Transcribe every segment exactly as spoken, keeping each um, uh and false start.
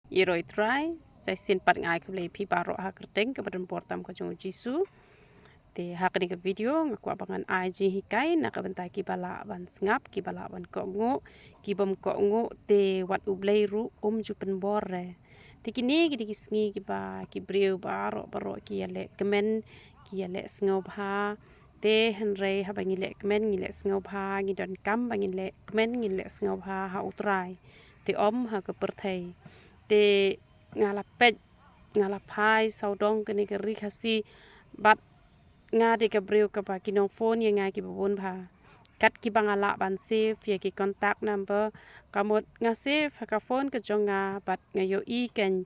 Ïaroh ïa U Trai, sa shisien pat nga ai khublei ïa phi baroh ha ka kyrteng kaba donbor tam ka jong U Jisu. Te ha kane ka video nga kwah ba ngan ai jinghikai na ka bynta kiba lah ban sngap, kiba lah ban kohnguh, kibym kohnguh te wat U Blei ruh um ju pynbor re. Te kine ki dei ki sngi kiba ki briew baroh baroh ki ïaleh kmen, ki ïaleh sngewbha. Te hynrei haba ngi leh kmen ngi leh sngewbha, ngi donkam ba ngin leh kmen ngin leh sngewbha ha U Trai, te ym ha ka pyrthei. Te nga la peit, nga la phai sawdong kane ka ri Khasi, bad nga dei ka briew kaba ki nong phone ïa nga kiba bun bha. Kat kiba nga lah ban save ïa ki contact number, ka mut nga save ha ka phone ka jong nga bad nga ïohi kein,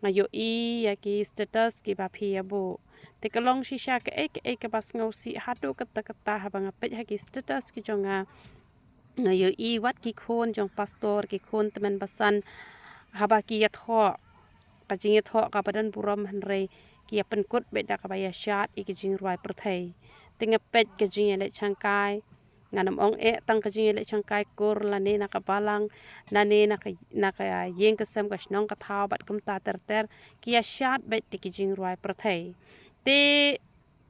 nga ïohi ïa ki status kiba phi ïa buh. Te ka long shisha kaei kaei kaba sngewsih haduh katta katta haba nga peit ha ki status ki jong nga. Nga ïohi wat ki khun jong pastor, ki khun tymmen basan, haba ki ïathoh ka jingïathoh kaba donburom, hynrei ki ïa pynkut beit da kaba ïashad ïa ki jingrwai pyrthei. Te nga peit ka jingïaleh shangkai, ngan ym ong eh tang ka jingïaleh shangkai kur lane na ka balang, lane na ka, na ka ïing ka sem, ka shnong ka thaw bad kumta ter ter, ki ïashad beit da ki jingrwai pyrthei. Te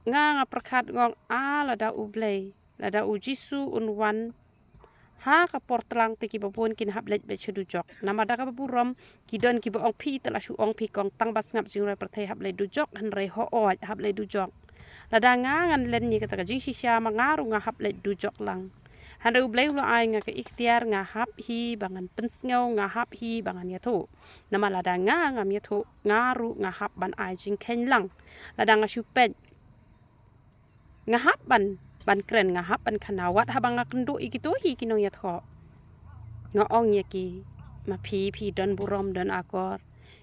nga, nga pyrkhat, nga ong, ah, lada U Blei, lada U Jisu un wan ha ka por tlang te kiba bun kin hap leit beit sha dujok. Namar da kaba burom ki don kiba ong phi te la shu ong phi kong tang ba sngap jingrwai pyrthei hap leit dujok, hynrei hooid hap leit dujok. Lada nga ngan len ïa kata ka jingshisha ma nga ruh nga hap leit dujok lang. Hynrei U Blei u la ai nga ka iktiar, nga hap hi ba ngan pynsngew, nga hap hi ba ngan ïathuh. Namar lada nga ngam ïathuh, nga ruh nga hap ban ai jingkheiñ lang. Lada nga shu peit, nga hap ban, ban kren, nga hap ban khana wat haba nga kynduh ïa kito hi ki nongïathoh. Nga ong ïa ki, ma phi, phi donburom, don akor.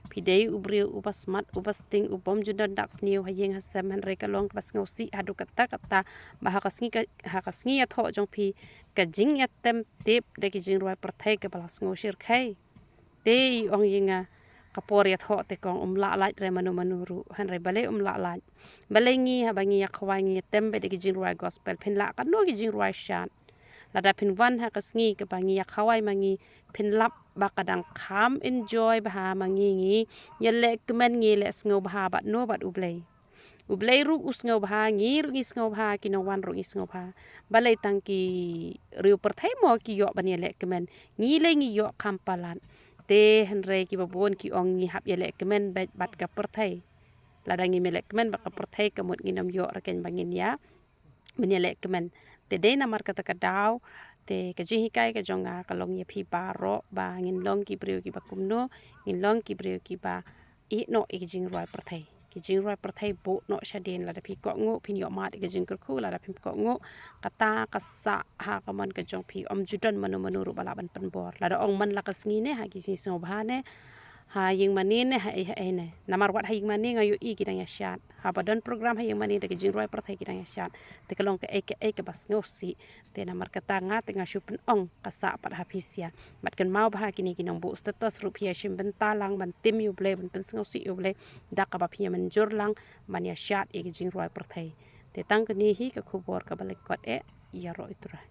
Phi dei u briew uba smat, uba sting, u bym ju don dak sniew ha ïing ha sem, hynrei ka long kaba sngewsih haduh katta katta ba ha ka sngi ka, ha ka sngi ïathoh jong phi, ka jingïatem tip da ki jingrwai pyrthei kaba la sngewshyrkhei. Te i ong ïa nga, ka por ïathoh te kong um lah lait re mano mano ruh, hynrei balei um lah lait? Balei ngi haba ngi ïa khawai ngi ïatem beit da ki jingrwai gospel, phin lah katno ki jingrwai shad? Lada phin wan ha ka sngi kaba ngi ïa khawai ma ngi, phin lap ba ka dang kham enjoy bha ma ngi, ngi ïaleh kmen, ngi leh sngewbha bad no, bad U Blei. U Blei ruh u sngewbha, ngi ruh ngi sngewbha, ki nongwan ruh ngi sngewbha. Balei tang ki riew pyrthei mo ki ïoh ban ïaleh kmen, ngi lei ngi ïoh kham palat. Te hynrei kiba bun ki ong ngi hap ïaleh kmen beit bad ka pyrthei. Lada ngim ïaleh kmen bad ka pyrthei ka mut ngin ym ïoh re kein ba ngin ïa, ban ïaleh kmen. Te dei namar kata ka daw te ka jinghikai ka jong nga ka long ïa phi baroh ba ngin long ki briew kiba kumno, ngin long ki briew kiba ïeh noh ïa ki jingrwai pyrthei. Ki jingrwai pyrthei buh noh shadien, lada phi kohnguh phin ïoh mad ïa ki jingkyrkhu, lada phim kohnguh kata ka sah ha ka mon ka jong phi, ym ju don mano mano ruh ba lah ban pynbor. Lada ong man la ka sngi ne ha ki sngi sngewbha ne ha ïing mane ne ha ei ha ei ne. Namar wat ha ïing mane nga ïohi ki dang ïashad. Haba don program ha ïing mane da ki jingrwai pyrthei ki dang ïashad. Te ka long kaei kaei kaba sngewsih. Te namar kata nga te nga shu pynong ka sah pat ha phi sha. Bad kynmaw bha kine ki nongbuh status ruh phi ïashim bynta lang ban tim ïa U Blei, ban pynsngewsih ïa U Blei da kaba phi ïa mynjur lang ban ïashad ïa ki jingrwai pyrthei. Te tang kane hi ka khubor kaba lyngkot eh, ïaroh ïa U Trai.